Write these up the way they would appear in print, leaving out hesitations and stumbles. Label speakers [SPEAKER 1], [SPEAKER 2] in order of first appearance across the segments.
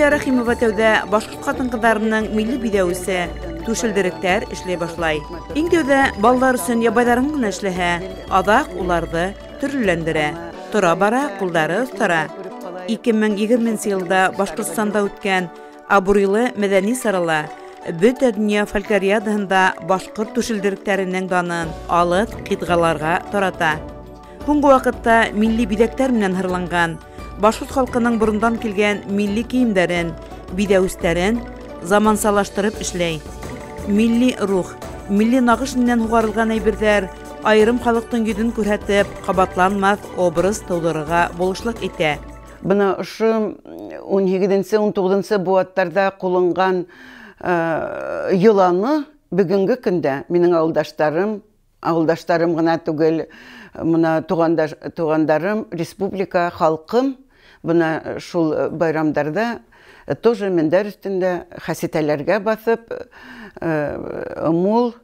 [SPEAKER 1] Суфия Рәхимова тәүҙә башҡорт ҡатын-ҡыҙҙарының милли биҙәүесе түшелдеректәр эшләй башлай. Иң тәүҙә балалар өсөн ябайҙарын ғына эшләһә, аҙаҡ уларҙы төрлөләндерә. Тора-бара ҡулдары оҫтара. 2020 йылда Башҡортостанда үткән абруйлы мәҙәни сарала бөтә донъя фольклориадаһында башҡорт түшелдеректәренең данын алыҫ ҡитғаларға тарата. Һуңғы ваҡытта милли биҙәктәр менән һырланған башҡорт халҡының борондан килгән милли кейемдәрен, биҙәүестәрен замансалаштырып эшләй. Милли рух, милли нағыш менән һуғарылған әйберҙәр айырым халыҡтың йөҙөн күрһәтеп, ҡабатланмаҫ образ тыуҙырырға булышлыҡ итә.
[SPEAKER 2] Бына ошо 18-нсе, 19-нсы быуаттарҙа ҡулланған йоланы бөгөнгө көндә минең ауылдаштарым, ауылдаштарым ғына түгел, бына туғандарым, республика халҡым бына шул байрамдарҙа тоже мендәр өҫтөндә хәситәләргә баҫып, мул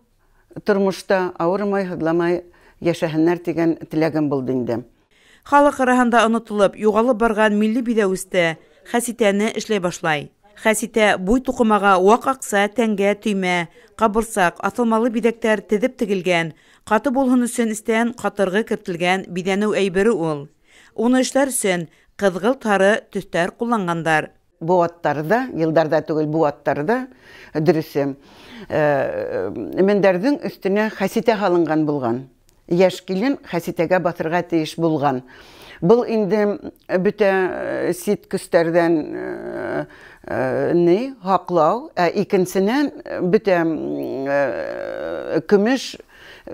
[SPEAKER 2] тормошта ауырымай, һыҙламай йәшәһеннәр тигән теләгем булды инде.
[SPEAKER 1] Халыҡ араһында онотолоп, юғалып барған милли биҙәүесте хәситәне эшләй башлай. Хәситә буй туҡымаға ваҡ аҡса, тәңгә, төймә, ҡабырсаҡ, аҫылмалы биҙәктәр теҙеп тегелгән, ҡаты булһын өсөн эстән ҡатырғы кертелгән биҙәнеү әйбере ул. Уны эшләр өсөн ҡыҙғылт һары төҫтәр ҡулланғандар.
[SPEAKER 2] Быуаттарҙа, йылдарҙа түгел, быуаттарҙа, дөрөҫө, мендәрҙең өҫтөнә хәситә һалынған булған. Йәш килен хәситәгә баҫырға тейеш булған. Был инде бөтә сит көстәрҙән ни һаҡлау, ә икенсенән бөтә көмөш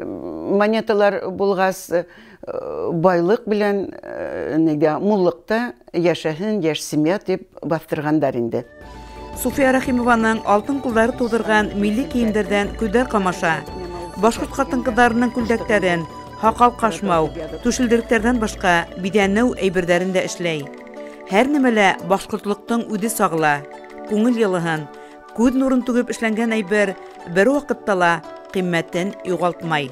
[SPEAKER 2] монеталар булғас, байлыҡ белән нигә муллыҡта йәшәһен йәш семья тип баҫтырғандар инде.
[SPEAKER 1] Суфия Рәхимованың алтын ҡулдары тыуҙырған милли кейемдәрҙән күҙҙәр ҡамаша. Башҡорт ҡатын-ҡыҙҙарының күлдәктәрен, һаҡал ҡашмау, түшелдеректәрҙән башҡа биҙәнеү әйберҙәрен дә эшләй. Һәр нәмәлә башҡортлоҡтоң үҙе сағыла. Күңел йылыһын, күҙ нурын түгеп эшләнгән әйбер бер ваҡытта ла ҡиммәтен юғалтмай.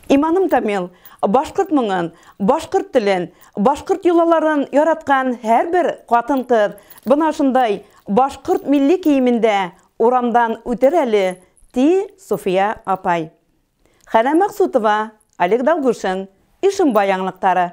[SPEAKER 1] Иманым камил, башҡорт моңон, башҡорт телен, башҡорт йолаларын яратҡан һәр бер ҡатын-ҡыҙ бына ошондай башҡорт милли кейемендә урамдан үтер әле, ти Суфия апай. Хәнә Мәҡсутова, Олег Долгушин, Ишимбай яңылыҡтары.